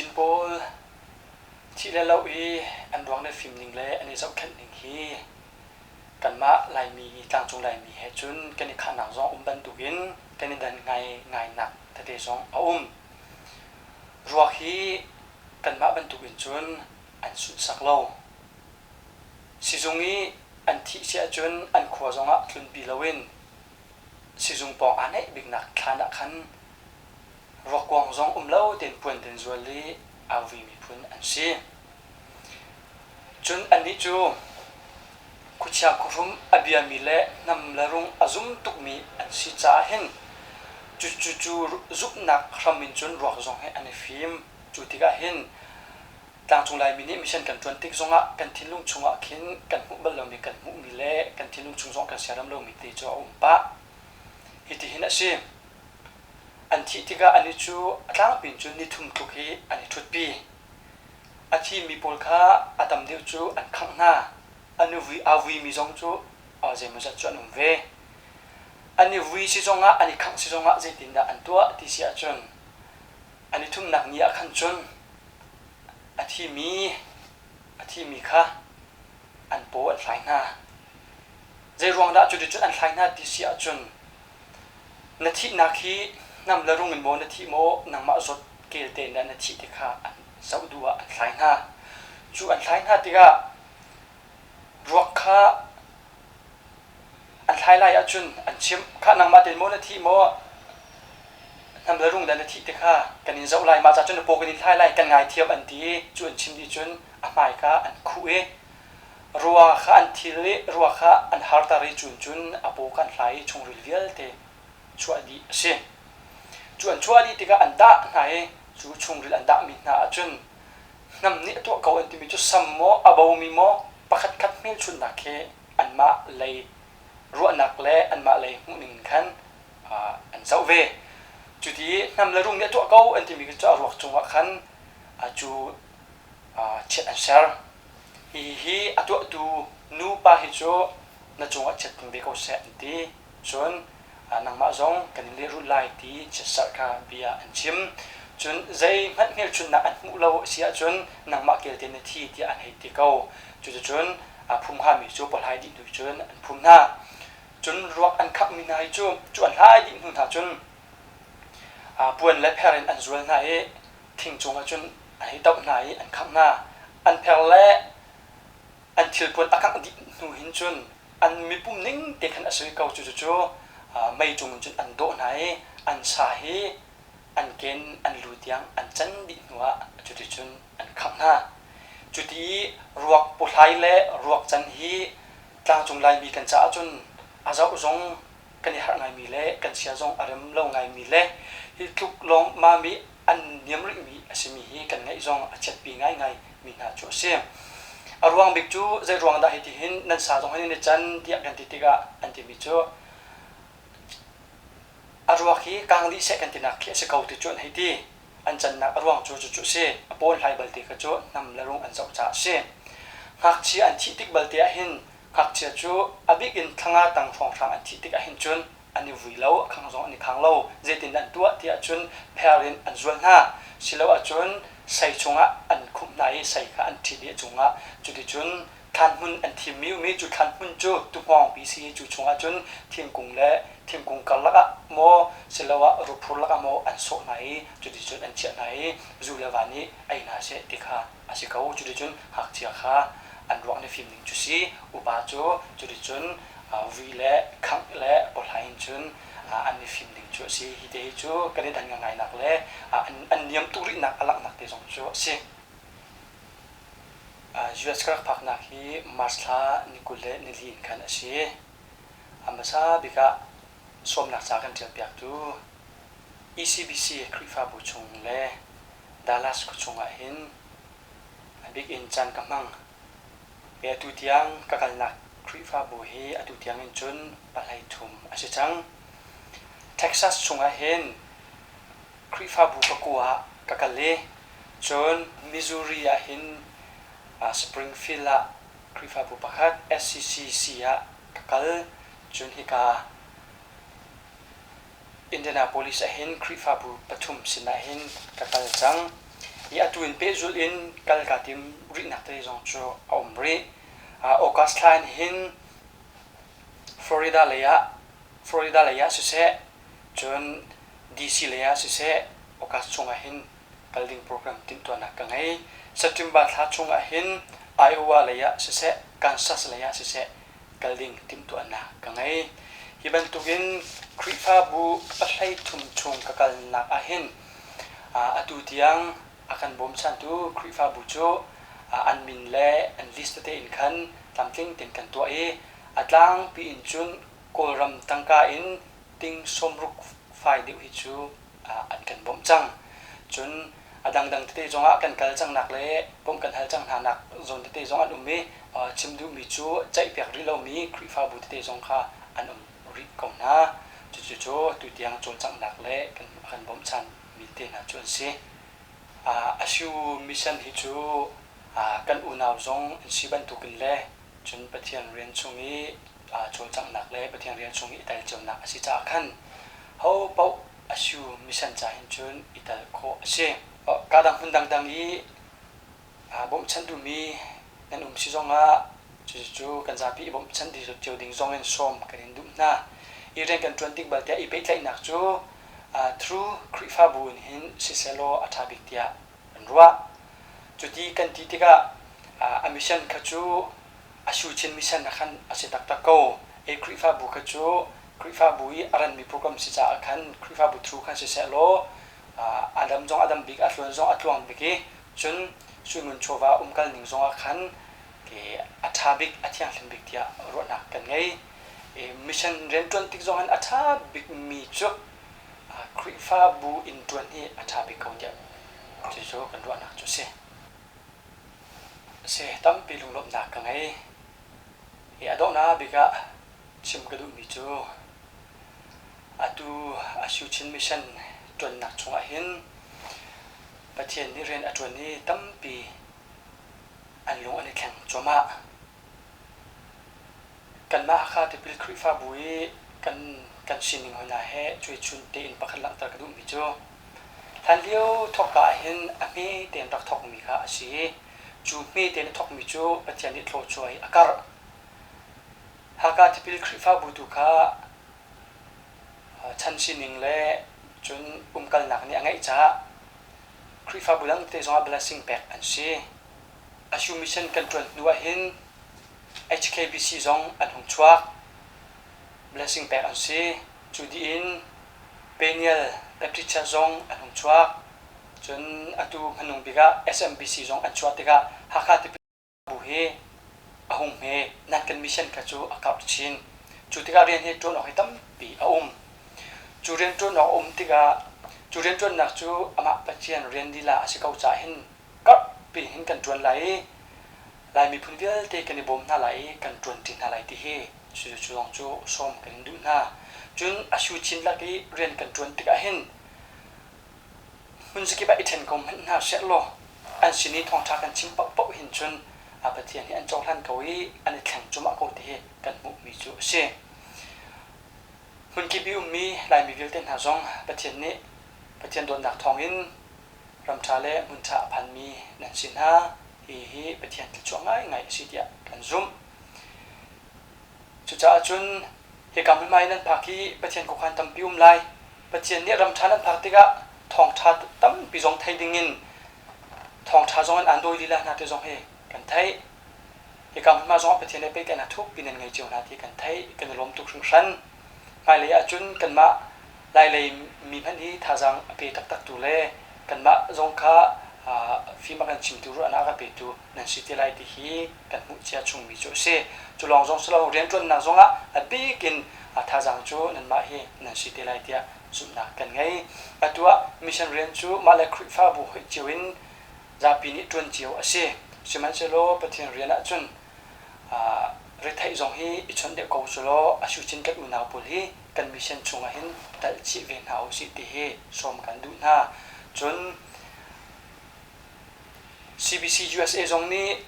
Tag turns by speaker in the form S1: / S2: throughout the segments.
S1: Chin pawl thih le loh i an ruang le fimning le an i zohkhenh ning hi kanmah Laimi, tlangcung Laimi he cun kan i khahnak zong um bantukin kan i dan ngai ngainak tete zong a um. Ruak hi kanmah bantukin cun an sunhsak lo. Sizung i an thih si ahcun an khua zongah tlunpi loin sizung pawng aa naih biknak thlan ah khan ruakkuang zong um lo tein puan tein zual i aa vui miphun an si. Cun annih cu khuachia khuahrum a biami le hnam le rung a zum tukmi an si caah hin cucu cu zumhnak hram in cun ruak zong hi an i fim. Cu tikah hin tlangcung Laimi nih mission kan ṭuan tik zongah kan thinlung chungah khin kan hmuh bal lomi kan hmuhmi le kan thinlung chung zong kan siaram lomi te cu a um pah. Hitihin a si. An thih tikah anih cu a tlangpi in cun nithum tluk hi an i ṭhutpi. A thimi pawl kha a tam deuh cu an khangh hna. An i vui aa vuimi zong cu zeimawzat cu an um ve. An i vui si zongah an i khangh si zongah zeitindah an tuah ti si ahcun an i thumnak ni ah khan cun a thimi a thimi kha an paw an hlai hna. Zeiruang dah cuticun an hlai hna ti si ahcun na thihnak hi hnam le rung in maw na thih maw nangmah zawt kel tein dah na thih ti kha an zoh duh ah an hlai hna. Cu an hlai hna tikah ruak kha An thlai lai ahcun an chimh, khah nangmah tein maw na thih maw, hnam le rung dah na thih ti kha kan in zoh lai, mah ca cun na paw kan in thlai lai, kan ngaithiam an ti i cu an chim dih cun a hmai kha an khuh i rua kha an thil i rua kha an harter i cun cun a paw kha an hlai i chungril vialte chuah dih a si. Cu an chuah dih tikah an dah hna i cu chungril an dahmi hna ahcun hnam nih a tuah ko an timi cu sam maw a bomi maw pakhatkhat hmelchunhnak khi anmah lei ruahnak le anmah lei hmuhning in khan an zoh ve. Cuti hnam le rung nih a tuah ko an timi cu a ruak cungah khan cu chiat an ser. Hihi a tuahtu nupa hi cu na cungah chiat tlung ve ko seh an ti. Cun nangmah zong kan in lehrulh lai ti chiatserh kha bia an chim. Cun zeihmanh hmelchunhnak an hmuh lo a si ahcun nangmah kelte na thi tiah an hei ti ko. Cuticun aa phum hngami cu pawhlai dih hnu cun an phum hna. Cun ruak an khamhmi hna hi cu cu an hlai dih hnu hna cun puan le pher in an zual hna i thing cungah cun an hei toh hna i an khangh hna. An pher le an thilpuan a kangh dih hnu hin cun an mipum ning te khan a si ko. Cucu mei cung in cun an dawh hna i an sa hi an ken an lu tiang an can dih hnuah cuticun an khamh hna. Cuti i ruak pawhlai le ruak can hi tlangcung Laimi kan caah cun a zoh zong kan i harh ngaimi le kan sia zong a rem lo ngaimi le hi tluk lawng mami an niam rihmi a simi hi kan ngaih zong a chiatpi ngaingai mi hna cu a si. A ruang bik cu zei ruang dah hiti hin nan sa zong hin nan i can tiah kan ti tikah an timi cu a ruak hi kang dih seh kan tinak khi a si ko ti cu an hei ti. An cannak a ruang cu cucu a si. A pawn hlai balte kha cu hnam le rung an zoh caah a si. Ngakchia an thih tik balte ahhin ngakchia cu a bik in thlanga tang hrawnghrang an thih tik ahhin cun an i vui lo, a khang zong an i khang lo. Zeitindah an tuah ti ahcun pher in an zual hna. Silo ahcun sei chungah an khumh hna i sei kha an ṭhit i a cungah cuticun thlan hmun an thimmi um i cu thlan hmun cu tuhmawngpi si i cu chungah cun thingkung le thingkung karlak ah maw siloah ruphur lakah maw an sawh hna i cuticun an chiah hna i zu le va nih ei hna seh ti kha a si ko. Cuticun ngakchia kha an ruak nih fim ning cu si upa cu cuticun vui le khangh le pawhlai in cun an i fim ding cu a si. Hi te hi cu kan i dan ngainak le an niam tuk rihnak a langhnak te zong cu a si. US ka rak phaknak hi March thla ni 24 in khan a si. A hmasa bik ah sawmnak ca kan ṭialpiaktu ECBC Khrihfabu chung le Dallas khuachung ah hin a bik in caan ka hmang. Hi atu tiang ka kalnak Khrihfabu hi atu tiang in cun pahlei thum a si cang. Texas chungah hin Khrihfabu pakua ah ka kal i cun Missouri ah hin Springfield ah Khrihfabu pakhat SCCC ah ka kal. Cun hika Indianapolis ah hin Khrihfabu pathum sinah hin ka kal cang. I atu in pehzulh in kal kaa tim rihnak te zong cu a um rih. August thla in hin Florida lei ah Florida lei ah siseh, cun DC lei ah siseh August chungah hin kal ding program timhtuahnak ka ngei. September thla chungah hin Iowa lei ah siseh, Kansas lei ah siseh kal ding timhtuahnak ka ngei. Hi bantukin Khrihfabu pahlei thum chung ka kalnak ahhin atu tiang a kan bawmchantu Khrihfabu cu an min le an list tete in khan tlamtling tein kan tuah i a tlangpi in cun Kawlram tangka in ting sawmruk fai deuh hi cu an kan bawmh cang. Cun a dangdang tete zongah kan kal cangnak le bawmh kan hal cang hnanak zawn tete zong an um i chim duhmi cu ceihpiak rih lomi Khrihfabu tete zong kha an um rih ko hna. Cucu cu tutiang cawlcanghnak le kan kan bawmhchanmi te hna cu an si. Ashu mission hi cu kan unau zong an si bantukin le cun Pathian rian chung i cawlcanghnak le Pathian rian chung i i tel cionak a si caah khan ho paoh Ashu mission ca hin cun i tel khawh a si. Kaa dang hmun dangdang i bawmhchanh duhmi nan um si zongah cucu kan zapi i bawmhchanh dih cio ding zong in sawm kan in duh hna. I rian kan ṭuan tik balte ah i pehtlaihnak cu through Khrihfabu in hin sisehlaw a ṭha bik tiah kan ruah. Cuti kan ti tikah a mission kha cu a Chin mission ah khan a si taktak ko. E Khrihfabu kha cu Khrihfabu i a ranmi program si caah khan Khrihfabu through khan sisehlaw a dam zong a dam bik, a tluan zong a tluang bik i cun suingun chawva umkal ning zongah khan a ṭha bik, a thianghlim bik tiah ruahnak kan ngei. Mission rianṭuan tik zong in a ṭha bikmi cu Khrihfabu in ṭuan hi a ṭha bik ko tiah cucu kan ruahnak cu a si. Si, tampi lunglawmhnak ka ngei. Hi a donghnak bik ah chim ka duhmi cu atu Ashu Chin Mission ṭuannak chungah hin Pathian nih rian a ṭuan i tampi an lung an i thleng cuahmah. Kanmah Hakha Tipil Khrihfabu i kan kan sining hoi hna he cuaichun tein pakhat langhter ka duhmi cu hlanlio thawkka ahhin a hme tein rak thawkmi kha a si i cu hme tein a thawkmi cu Pathian nih thlawchuah i a karh. Hakha Tipil Khrihfabu tu kha chan sining le cun umkalnak nih a ngeih caah Khrihfabu dang te zongah blessing pek an si. Ashu mission kan ṭuan hnu ahhin HKBC zong an hung chuak. Blessing pek an si. Cu dih in Peniel Baptist Church zong an hung chuak. Cun atu hmanung bik ah SMBC zong an chuah tikah Hakha Tipil bu hi a hung hme. Nan kan mission kha cu a karh chin. Cu tikah rian hi ṭuan awk hi tampi a um. Cu rian ṭuan awk a um tikah cu rianṭuannak cu amah Pathian rian lila a si ko caah hin karhpi hin kan ṭuan lai i Lai miphun vialte kan i bawm hna lai i kan ṭuanṭi hna lai ti hi cu zong cu sawm kan in duh hna. Cun a su chin lak i rian kan ṭuan tikah hin hmun zakip ah i ṭhen ko hmanh hna sehlaw an sin i thawngṭha kan chim paohpaoh hin cun a Pathian hi an cohlan ko i an i thleng cuahmah ko ti hi kan hmuhmi cu a si. Hmunkip i ummi Laimi vialte hna zong Pathian nih Pathian dawtnak thawngin ramṭha le hmunṭha a phanmi nan si hna. Hihi Pathian thluachuah ngaingai a si tiah kan zumh. Cucaah cun hika hmunhma i nan phak hi Pathian khuakhan tampi um lai. Pathian nih ramṭha nan phak tikah thawngṭha tampi zong thei dingin thawngṭha zong in aan dawi lila hna ti zong hi kan theih. Hika hmunhma zongah Pathian he pehtlaihnak thukpi nan ngei cio hna ti kan theih. Kan i lawm tuk hringhran. Hmailei ahcun kanmah Lailei mi hmanh hi thazaang a pe taktaktu le kanmah zong kha fim a kan chimtu ruahnak a kan petu nan si te lai ti hi kan hmuh cia chungmi cu a si. Cu lawng zong si lo rianṭuannak zongah a bik in thazaang cu nanmah hi nan si te lai tiah zumhnak kan ngei. Atu ah mission rian cu mah le Khrihfabu hoih cio in zapi nih ṭuan cio a si. Sihmanhsehlaw Pathian rian ahcun retheih zong hi i chawnh deuh ko sulaw a suchin kan unau pawl hi kan mission chungah hin telh chih ve hna usih ti hi sawm kan duh hna. Cun CBC USA zong nih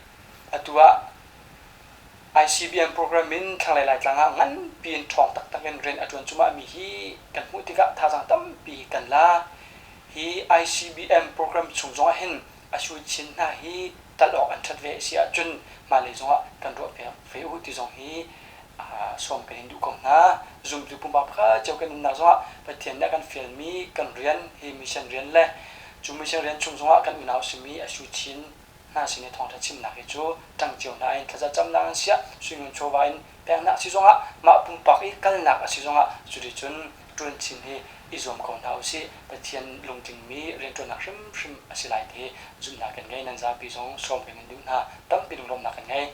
S1: atu ah ICBM program in thlanglei Laitlang ah nganpi in ṭhawng taktak in rian a ṭuan cuahmah mi hi kan hmuh tikah thazaang tampi kan la. Hi ICBM program chung zongah hin A sui chin hna hi tal awk an ṭhat ve a si ahcun hmailei zongah kan ruah piak ve u ti zong hi sawm kan in duh ko hna. Zumtu pumpak pakhat cio kan nunnak zongah Pathian nih a kan fialmi kan rian hi mission rian le cu mission rian chung zongah kan unau simi a sui chin hna sin i thawngṭha chimnak hi cu ṭang cio hna in thlaza camnak an siah suingun chawva in peknak a si zongah mah pumpak i kalnak a si zongah cuticun ṭuan chin hi i zuam ko hna usih. Pathian lungtlingmi rianṭuannak hrimhrim a si lai ti zumhnak kan ngei. Nan zapi zong sawm kan in duh hna. Tampi lunglawmhnak kan ngei.